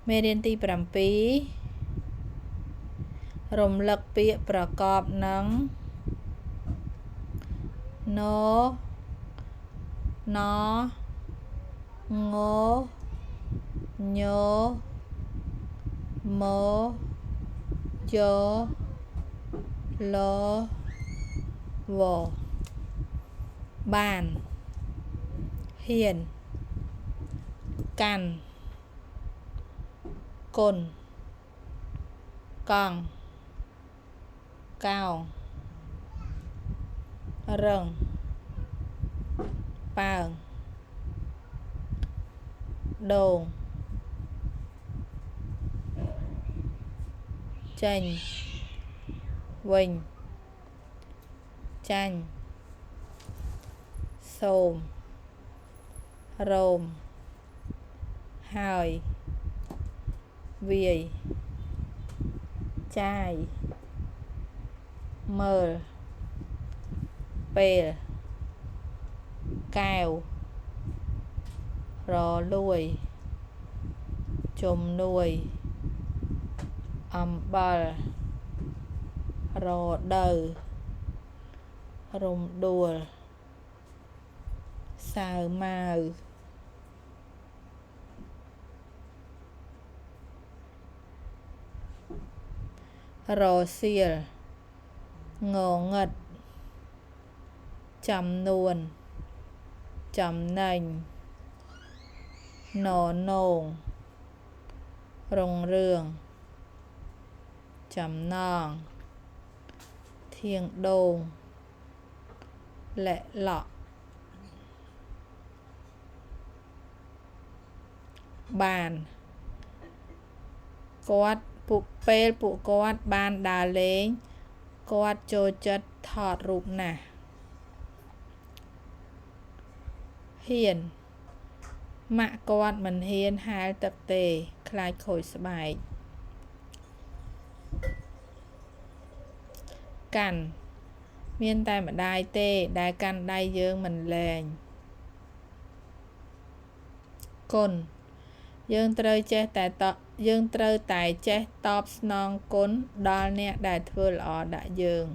មេរៀនទី7រំលឹកពាក្យប្រកបនឹង ណ ណ ង ញ ម យ ល វ បាន ហ៊ាន កាន់ គុណ កង់ កោង រឹង ប៉ើង ដូង ចេញ វិញ ចាញ់ សូម រោម ហើយ វាយ ចាយ មើល ពេល កែវ រលួយ ជំនួយ អំបិល រដូវ រំដួល សាវម៉ាវ រសៀល ងងឹត ចំនួន ចំណេញ ននង រុងរឿង ចំណង ធាងដូង លែកលក់ បាន គាត់ពួកពេលពួកគាត់បានដើរលេង គាត់ចូលចិត្តថតរូបណាស់ ហ៊ាន ម៉ាក់គាត់មិនហ៊ានហែលទឹកទេ ខ្លាចខូចស្បែក កាន់ មានតែម្ដាយទេដែលកាន់ដៃយើងមិនលែង គុណ យើងត្រូវចេះតែតយើងត្រូវតែចេះតបស្នងគុណដល់អ្នកដែលធ្វើល្អដាក់យើង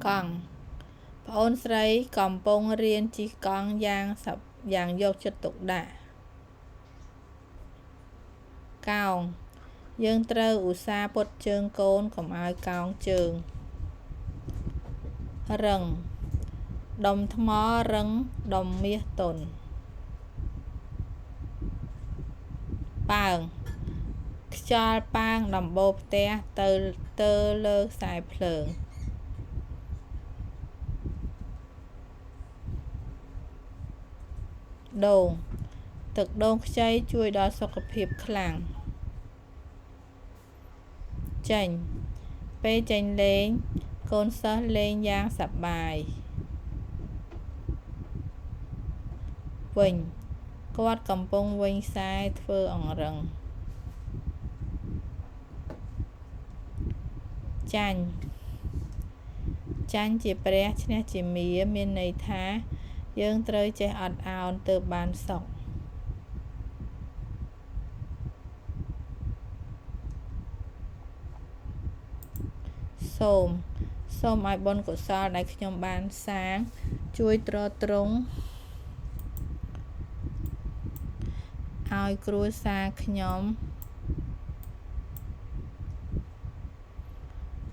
កង់ ប្អូនស្រីកំពុងរៀនជិះកង់យ៉ាងយកចិត្តទុកដាក់ កោង យើងត្រូវឧស្សាហ៍ពត់ជើងកូនកុំឲ្យកោងជើង រឹង ដុំថ្មរឹងដុំមាសទន់ ប៉ើង ខ្យល់ប៉ើងដំបូលផ្ទះទៅទើលើខ្សែភ្លើង ដូង ទឹកដូងខ្ចីជួយដល់សុខភាពខ្លាំង ចេញ ពេលចេញលេង កូនសិស្សលេងយ៉ាងសប្បាយ វិញ គាត់កំពុងវេញខ្សែធ្វើអង្រឹង ចាញ់ ចាញ់ជាព្រះឈ្នះជាមា មានន័យថា យើងត្រូវចេះអត់ឱនទើបបានសុខ សូម សូមឲ្យបុណ្យកុសលដែលខ្ញុំបានសាង ជួយទ្រទ្រង់ឲ្យគ្រួសារខ្ញុំ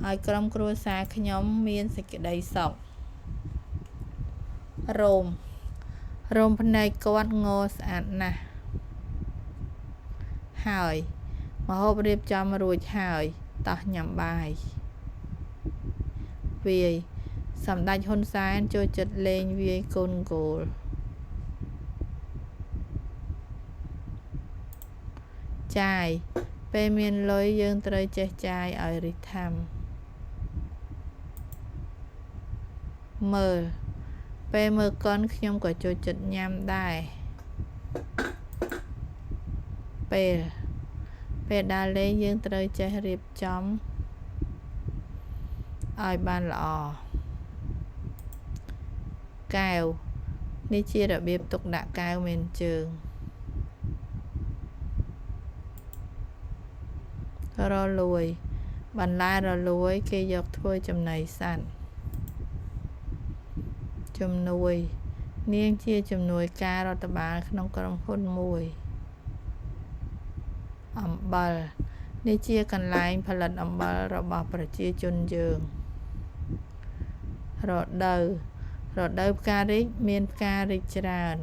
ឲ្យក្រុមគ្រួសារខ្ញុំមានសេចក្តីសុខ រោម រោមភ្នែកគាត់ងស្អាតណាស់ ហើយ ម្ហូបរៀបចំរួចហើយ តោះញ៉ាំបាយ វាយ សម្ដេចហ៊ុនសែនចូលចិត្តលេងវាយកូនគោល ចាយ ពេលមានលុយយើងត្រូវចេះចាយឲ្យរិះថាំ មើល ពេលមើលកុនខ្ញុំក៏ចូលចិត្តញ៉ាំដែរ ពេល ពេលដើរលេងយើងត្រូវចេះរៀបចំឲ្យបានល្អ កែវ នេះជារបៀបទុកដាក់កែវមានជើង រលួយ បន្លែរលួយគេយកធ្វើចំណីសត្វ ជំនួយ នាងជាជំនួយការរដ្ឋបាលក្នុងក្រុមហ៊ុនមួយ អំបិល នេះជាកន្លែងផលិតអំបិលរបស់ប្រជាជនយើង រដូវ រដូវផ្ការីកមានផ្ការីកច្រើន